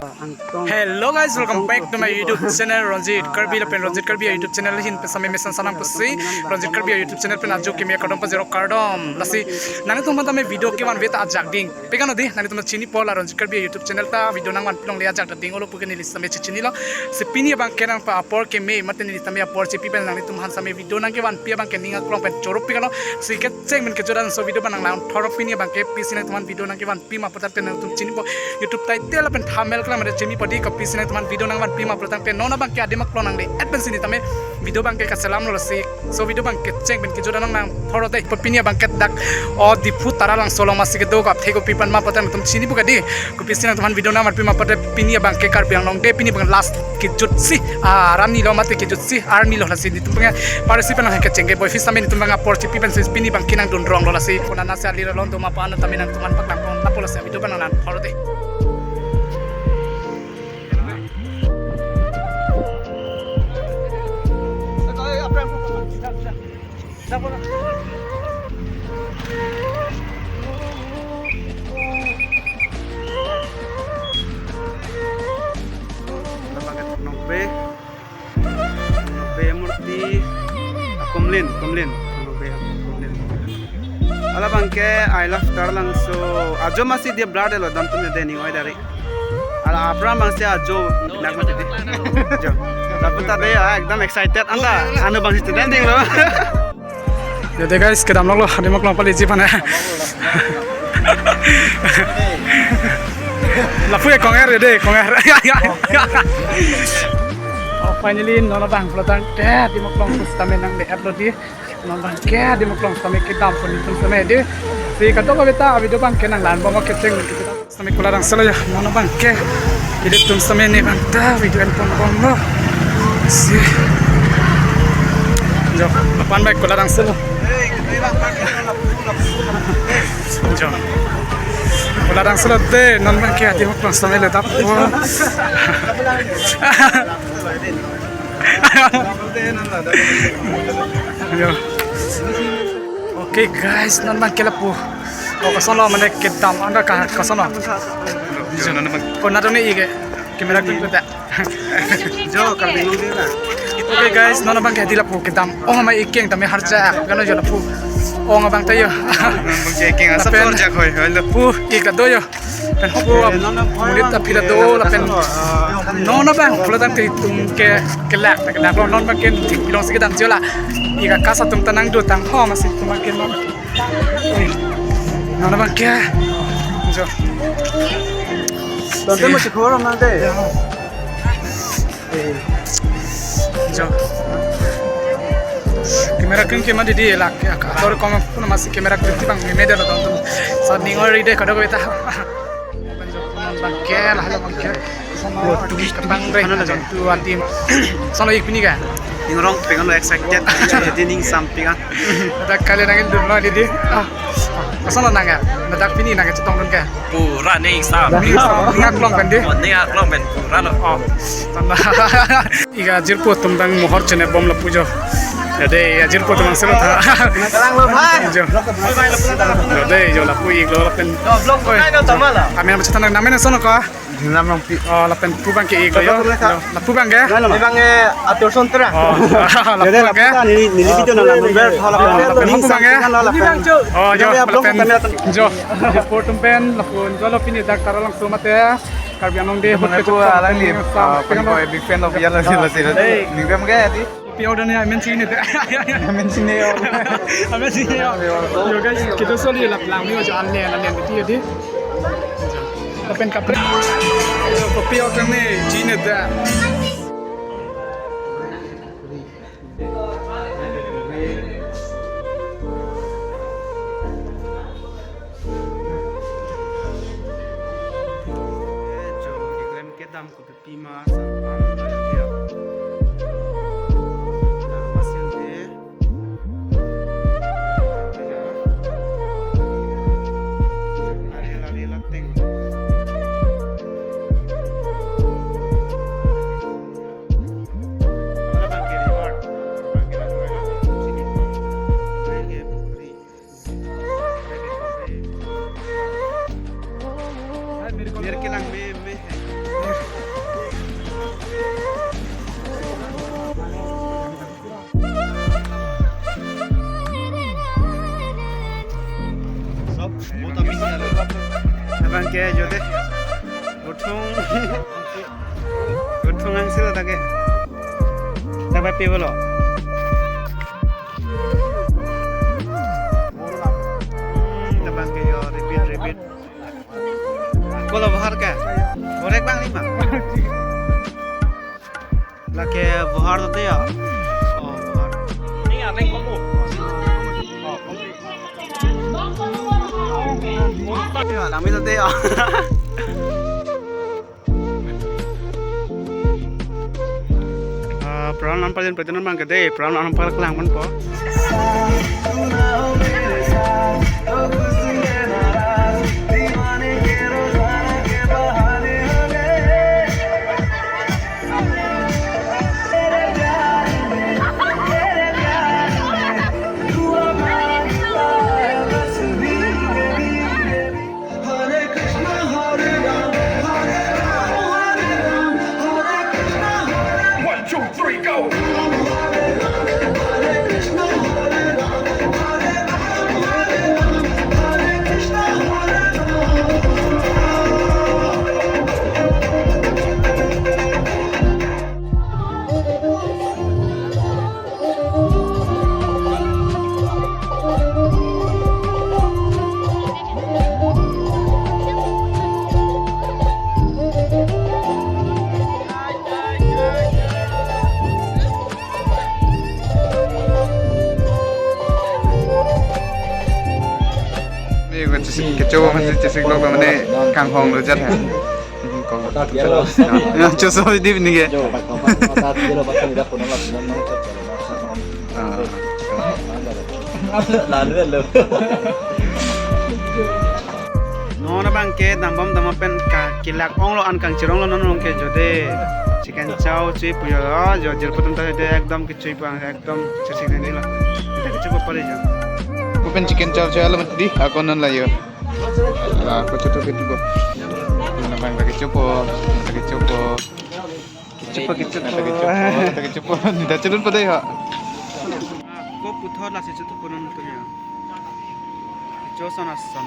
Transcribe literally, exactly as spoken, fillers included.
Hello guys, welcome back to my YouTube channel Ranjit Karbi lapen Ranjit Karbi YouTube channel ahin pen same mesen sanang pusi Ranjit Karbi YouTube channel pen ajo kimi kardom pajirok kardom. Lasi nanglitum aphan tame video kevanve ta ajak ding. Pi kan odi, nanglitum chinipo la Ranjit Karbi YouTube channel ta video nangvanpi longle ajak ding olo puke neli same chechinilo. Si pini abangke nangpa apor keme mate neli tame apor chepi pen nanglitum aphan same video nangkevanpi abangke ning aklong pen choro pi kalo. Si kecheng pen kejut an so video abang nanglang thoro pini abangke pisi nangtum aphan video nangkevan pima pulote nangtum chinipo YouTube title lapen thumbnail klemkle chinipo di kopisi nangtum aphan video nangvanpi ma pulote non abangke adim aklong nangle-et pensi neli tame video abangke kachelamlo lasi. So video abangke kecheng pen kejut an nanglang thoro dei. Pini abangke dak o Diphu Taralangso along masi kedo ko aphi kopi pen ma pulote nangtum chinipo kadi. Kopisi nangtum aphan video nangvanpi ma pulote pini abangke Karbi Anglong Day pini abang last kejutsi, ah, arni lo mate kejutsi arni lo lasi nelitum abangke parsi pen nang kecheng ke boy fis tame nelitum abang apor chepi pensi pini abangke nangdun ronglo lasi. Konat nasi ali ralon doma pa ano tame nangtum aphan paklang pon lapu lasi video abang nanglang thoro dei. Nokbe, nokbe murti, ah, Kumlin, Kumlin, nokbe, Kumlin. Hala abangke I love Taralangso. Ajo masi dia blur delo dam tum de ning oi dari. Hala apran abangsi ajo nak mati di. Jo. Lapu ta de ya, ekdam excited anta. Anu abangsi student dinglo. Ya dei guys, kedam loklo, adim aklong pali ji aphan. Lapu ya konger ya dei, konger. Oh, finally, non abang pulo tangte, adim aklong sitame nangle-etlo di. Non abangke adim aklong sitame kedam pon nelitum sitame di. Si kadokave ta video abangke nanglang bom kecheng nelitum. Sitame Kuladangse lo ya, non abangke ilitum sitame ne abang ta video en pon bomlo. Si. Jo, lapu-an bai Kuladangse lo. Jo. Kuladangse lo dei, non abangke adim aklong sitame le dap. Yo. Okay guys, non abangke lapu. Oh, koson lo mane kedam anta ka koson lo. Jo, non abang. Konat dong ne ik ke. Camera klik kota. Jo, Karbi Anglong Day na. Okay guys, non abangke hadi lapu kedam. Oh, ma ik keng tame harja. Kan jo lapu. Oh, abang ta yo. Non abangke ik keng asap lapen harja hoi, hoi lo. Pu ik ta do yo. Pen hop, eh, non abang monit aphi ta do lapen non abang pulo tangte itum ke kelak ta kelak lo non abangke thik pilong si kedam jo la. Ik akas atum ta nangdotang ho masi itum abangke non. Non abangke. Jo. Tonte mo chikor na de. Jo. Camera keng ke ma didi lak ya ka. Tor kong pun masi camera keng ti abang meme delo dong tum. Sa ning ori dei kadokave ta. Abangke la halo abangke. Sama tu abang dei. Ano lagi? Tu adim. Sono ik pini ka? Ning rong pen lo excited. Jadi ning sampi ka. Dak kali nangdunlo didi. Ah. Koson lo nang ya? Dak pini nangchetongdun ke? Pura ning sam. Ning sam, ning aklong kan di? Oh, ning aklong pen pura lo. Oh. Tanda. Ik ajirpo atum abang mohor chenep bom lapu jo. Ya dei, ajirpo atum abang selo ta. Kalang lo bhai. Jo. Jo dei, jo lapu ik lo lapen. Jo, vlog ko kai no tamala. Kami yang bercerita nang namanya sono ka? Lam Rongpi. Oh, lapen pu abangke ik lo yo. Lapu abangke? Abang, eh, Atur Sontra. Oh, lapu abangke? Neli, neli video na lapu abangke. Oh, lapen pu abangke? Oh, jo, lapen. Jo, lapu atum pen, lapu, jo lo pini dak Taralangso mate Karbi Anglong Day. Teman hot aku ke alang ni, ah, pen ko big fan of Yala Sila Sila. Hey. Ni abangke di. Pio dan ya, amen sini deh. Amen sini ya. Amen sini ya. Yo guys, kita soli lap lang ni aja aneh aneh gitu ya di. Lapen kaprek. Pio kan ni sini deh. Kedam ko pima sampang dia. Lama sini. Lari, lari, lateng. Mana bangke reward? Bangke reward. Sini. Bangke reward. Mir ke lang me, me hai. Abang ke jode. Guthung. Guthung angsil ta ke. Dapat pi bolo. Hmm, abang ke yo repeat, repeat. Kolo Bohar ke. Orek bang lima. Lake Bohar tadi ya. Oh, Bohar. Ini ada yang kamu. Oh, kamu. Ya, kami tadi ya. Ah, pran lam pajen pajen abang ke dei, pran lam pal kelang man po. One, two, three, go! Ini gue cesik kecoba masih cesik lo mane kanghong lo jat ha. Kong. Ya, coba di ini ke. Ah. Non abang ke dambom dambom pen ka kelak onglo an kangchir onglo non along ke jode. Chicken chow chui puyo jo jirpo atum ta de ekdom kechui pang ekdom cesik nilo. Kita kechoba pare jo. Pu pen chicken chow chow alo mati di ako non la yo. Ah, ako choto ke tubo. Nang bang lagi chopo, lagi chopo. Chopo, chopo, lagi chopo, lagi chopo. Dah chelun pada ya. Ako puthot lasi choto konon to ya. Choson asan.